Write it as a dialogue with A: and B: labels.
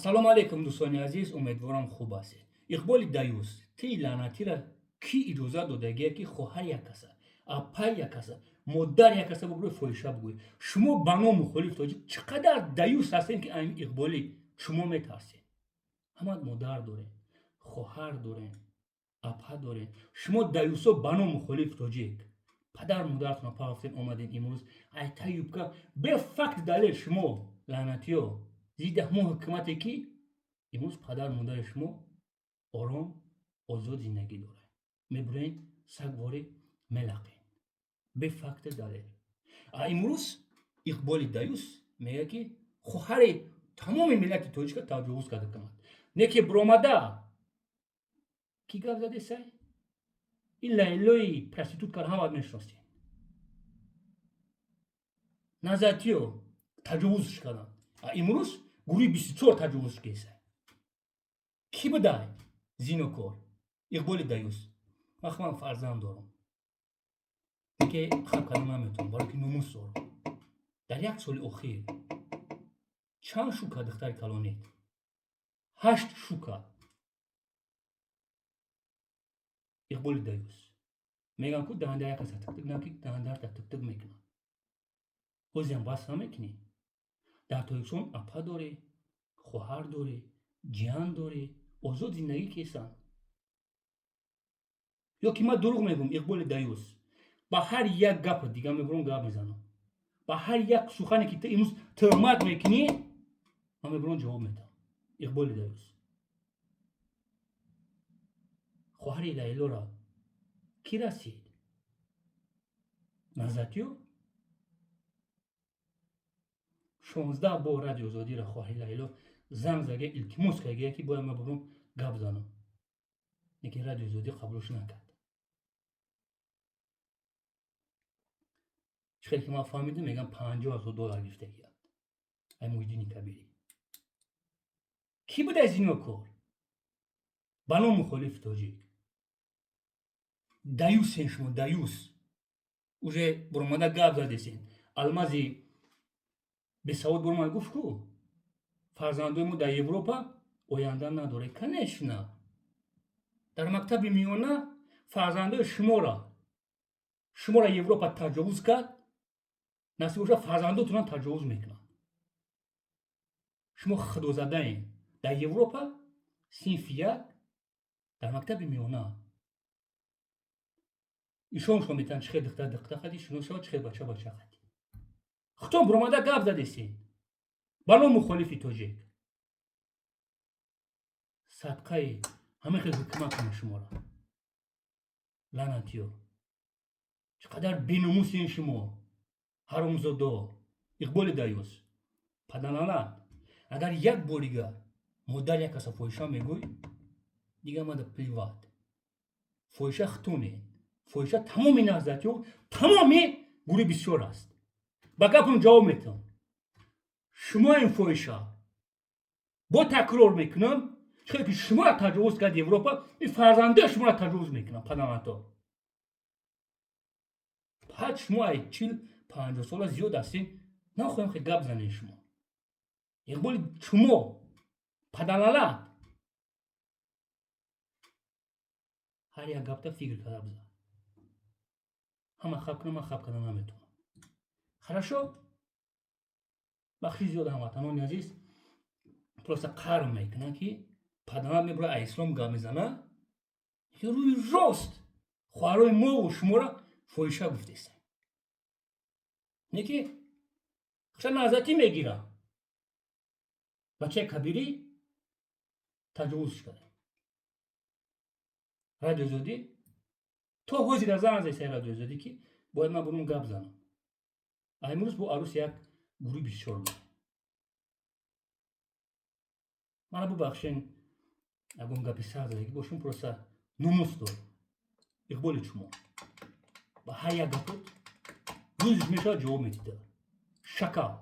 A: Ассалому алайкум, дӯстони азиз, умедворам, хуб ҳастед. Иқболи Даюс, ти лаънатира кӣ иҷозат додагия, ки хоҳар як каса, апай як каса, модар як каса бигӯй, фоҳиша бигӯй? Шумо ба ном мухолиф тоҷик чӣ қадар даюс ҳастем, ки ами Иқболи шумо метарсед? Ҳама модар дорем, хоҳар дорем, апа дорем. Шумо даюсо ба ном мухолиф тоҷик падар модаратона пафтен, омаден имрӯз айта юбка бе факт далел. Шумо лаънатиё зидди ҳамон ҳукумате, ки имрӯз падар модари шумо ором, озод зиндагӣ дорад, мебурен, сагворӣ мелақен бе факти далел. А имрӯз Иқболи Даюс мегӯяд, ки хоҳари тамоми миллати тоҷика таҷовуз карда кунад. Не ки биромада кӣ гап задесай? Ин Лайлои проституткаро ҳамат мешиносем. Назатиё таҷовузш карданд, а имрӯз гурӯҳи 24 таҷовуз кеса. Кӣ будай зинокор? Иқболи Даюс, вақт ман фарзанд дорам, ки хаб карда наметавонам, барое ки номус дорам. Дар як соли охир чанд шука духтари калонед? Ҳашт шука. Иқболи Даюс, мегӯям, ку даҳанда як каса тиктик наки, даҳандарта тиктик мекунад. Ҳозиам бас намекунӣ. Дар Тоҷикистон апа дорӣ, хоҳар дорӣ, ҷиян дорӣ, озод зиндагӣ кесанд. Ё ки ман дурӯғ мегӯм, Иқболи Даюс? Ба ҳар як гапа дига мебурам, гап мезанам. Ба ҳар як сухане, ки ту имрӯз тӯҳмат мекунӣ, ман мебурам, ҷавоб медиҳам. Иқболи Даюс, хоҳари Лайлоро кӣ расид? Назатиё 16 бор Радио Озодиро хоҳари Лайло занг зага, илтимос кардагия, ки бояд ман бурам, гап занам, лекин Радио Озодӣ қабулш накард. Чӣ хеле ки ман фаҳмидам, мегӯям, 50 000 доллар гирифтагия ай Муҳиддини Кабирӣ. Кӣ буда зинокор ба ном мухолифи тоҷик? Даюсен шумо, даюс. Уже буромада гап задесен. Алмази бесавод буромада гуфт, ку фарзандои мо дар Европа оянда надоред. Конечно, дар мактаби миёна фарзандои шуморо Европа таҷовуз кард, насиб боша, фарзандотонам таҷовуз мекунанд. Шумо худозадаем. Дар Европа синфи як, дар мактаби миёна ишоншон метавонанд чӣ хел духтар духтар хати шинос шавад, чӣ хел бача бача хати. Худтон буромада гап задесен ба ном мухолифи тоҷик. Садқаи ҳама хел ҳукумат кунад шуморо, лаънатиё. Чӣ қадар беномусен шумо, ҳаромзодо! Иқболи Даюс, паданалат, агар як борига модар як каса фоҳиша мегӯй, дига мада плевать. Фоҳиша хутоне, фоҳиша тамоми наҳзатиё, тамоми гурӯҳи бисёр аст. Ба гапам ҷавоб метиҳам. Шумо ин фоҳиша, бо такрор мекунам, чӣ ки шуморо таҷовуз кард Европа, ин фарзандои шуморо таҷовуз мекунам, паданалато. Пад шумо ай 40-50 сола зиёд ҳастин, нахоҳем хел гап занем. Шумо, Иқболи шумо, паданалат, ҳар як гапта фикр карда бизан. Ҳама хаб кунам, ман хаб карда наметавонам. Хорошо, бахши зиёд, ҳамватанони азиз. Просто қарм мекунам, ки падарам мебура, а ислом гап мезана, рӯи рост хоҳарои мову шуморо фоҳиша гуфтеста. Не ки хаша наҳзатӣ мегира, бачаи кабирӣ таҷовуз карда. Радио Озодӣ то ҳозира занг зесай. Радио Озодӣ, ки бояд ман бурум, гап занам. А имрӯз бо арӯс як гурӯҳи бисёр буд. Мана, бубахшен, ягон гапи сахт задагӣ бошум, просто номус дорам. Иқболи шумо, ба ҳар як гапот рӯзиш мешавад, ҷавоб медида, шакал.